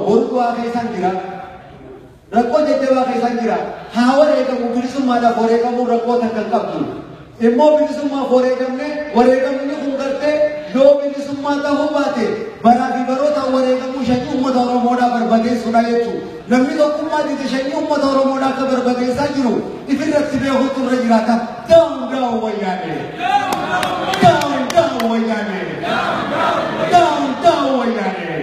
Boru du'aa keessan jira. Rakkoo jajjabaa keessan jira. Haa wareegamu bilisummaadhaaf wareegamuun rakkoo takka hin qabdu. Immoo bilisummaaf wareegamne wareegamni kun gartee yoo bilisummaa ta'uu baate baraa fi barootaan wareegamuu shanyii uummata Oromoodhaa barbadeessuudha jechuudha. Namni tokkummaa dide shanyii uummata Oromoodhaa akka barbadeessaa jiru ifirratti beekuutu irra jiraata. Down down Wayyaanee. Down down Wayyaanee. Down down Wayyaanee.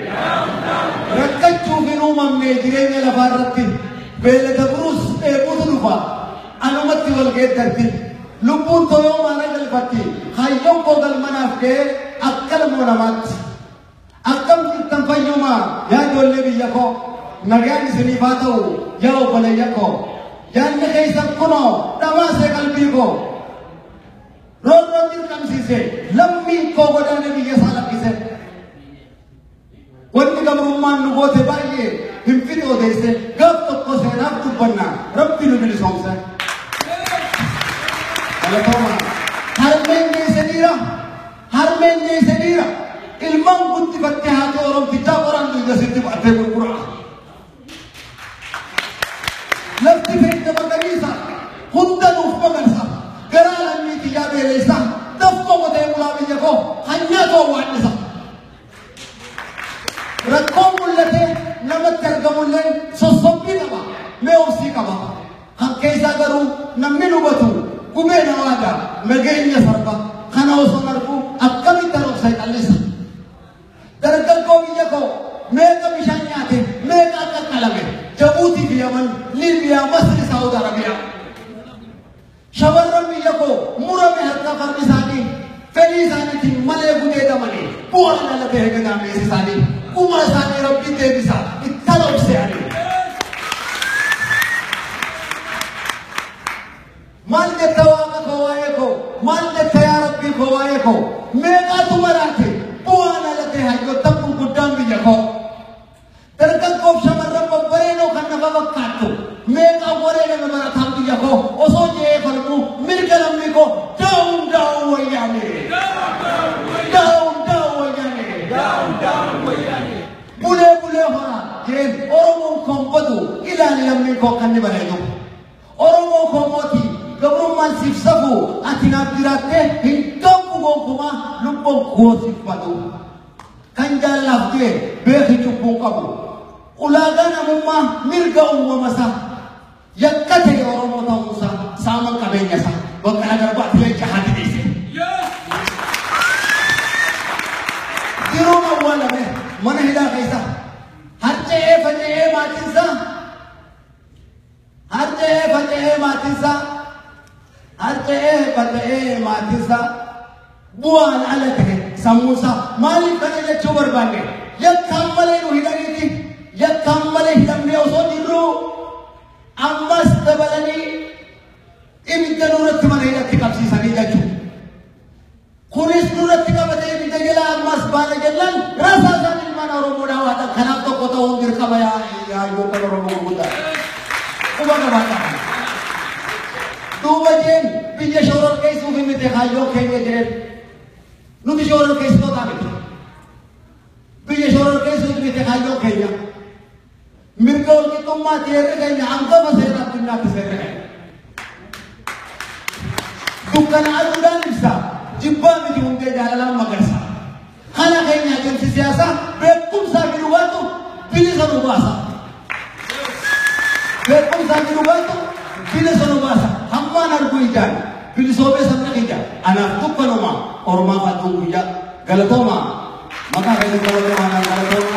Rakkachuuf hin uumamne jireenya lafaa irratti beela dabruus dheebuutu dhufa. Anumatti wal geeddarti. Lubbuun toloo maana galfatti. Hayyoon koo galmanaaf ga'ee akka ilmoo namaatti. Akkam jirtan fayyumaa yaa ijoollee biyya koo. Nagaan isiniif haa ta'u yaa obboleeyya koo. Yaadni keessan kunoo dhamaasee qalbii koo. Roorroon dirqamsiise lammiin koo godaane biyya isaa lakkise. Wanni gabrummaan nu goote baay'ee hin fixu odeesse gaaf tokko seenaaf dubbanna Rabbi nu bilisoomse. Galatooma. Harmeen geesse dhiira. Harmeen geesse dhiira. Ilmaan guddifattee haati Oromtichaa qoraan dugda sitti baattee gurgura. Lafti feenya magariisa hunda nuuf magarsa. Garaa lammii kiyyaa beeleessa. Dafqa qotee bulaa biyya koo hanyaa too waannisa. Rakkoon mul'atee namatti argamullee sossobbii qaba. Mee obsii qaba. Kan keessaa garuu namni hubatu gubee na waada nageenya sarba. Kana osoo argu akkamitti obsee qallisa. Dargaggoo biyya koo meeqa bishaan nyaate meeqa akka qalame Jabuutii fi Yaman, Liibiyaa, Masri, Saawud Arabiyaa. Shamarran biyya koo murame harka fardi isaanii fedhii isaaniitiin malee gudeedamanii bu'aan ala ta'e gadaameessi isaanii gumaa isaanii Rabbiin deebisa ittala obsee ani. Maal jetta waaqa koo waa'ee koo maal jetta yaa Rabbii koo waa'ee koo meeqaatu maraate bu'aan ala ta'e hayyoottan gurguddaan biyya koo. Dargaggoof shamarran babbareedoo kan nafa fakkaattu meeqaan wareegame barataan biyya koo osoo je'ee falmuu mirga lammii koo down down Wayyaanee. Down down Wayyaanee. Bulee bulee horaa jeen Oromoon koon badu ilaali lammiin koo akka inni bareedu. Oromoo koo mootii gabrummaan siif safu ati naaf jiraattee hin gabu gonkumaa lubbuun koo siif badu. Kan jaallaaf du'e beeki cubbuun qabu. Ulaagaa namummaa mirga uumama isaa. Yakka ta'e Oromoo ta'uunsaa saaman qabeenya isaa. Baqqalaa Garbaatti leenca haati deesse. Jiruun awwaalame mana hidhaa keessa. Harca'ee faca'ee maatiinsaa. Harca'ee faca'ee maatiinsaa. Harca'ee faca'ee maatiinsaa. Bu'aan ala ta'e sammuusaa. Maaliif kana jechuu barbaanne? Yakkaan malee nu hidhaniiti. Yakkaan malee hidhamnee osoo jirruu ammas dabalanii ibidda nurratti mana hidhatti qabsiisanii jechuudha. Kunis nurratti qabatee ibidda jala ammas baana jennaan rasaasaan ilmaan Oromoodhaa waatan kanaaf tokko ta'uun dirqama yaa hayyoota Oromoo gurguddaa. Quba qabaadhaa. Duuba jeen biyya shororkeessuuf miti kaayyoo keenya jeen. Nuti shororkeessitoota miti. Biyya shororkeessuuf miti kaayyoo keenya. Mirga walqixxummaa seerri keenya hangafa seera addunyaatti seerri keenya. Dukkana aduudhaan ibsa. Jibbaa miti hundee jaalalaan magarsa. Kana keenya adeemsi siyaasaa beekumsaa fi dhugaatu bilisa nu baasa. Beekumsaa fi dhugaatu bilisa nu baasa. Hammaan argu ijaan bilisoomee sabni kiyya anaaf dukkanuma ormaaf aduun guyyaa galatooma maqaa keessatti galatoomaa galatoomaa.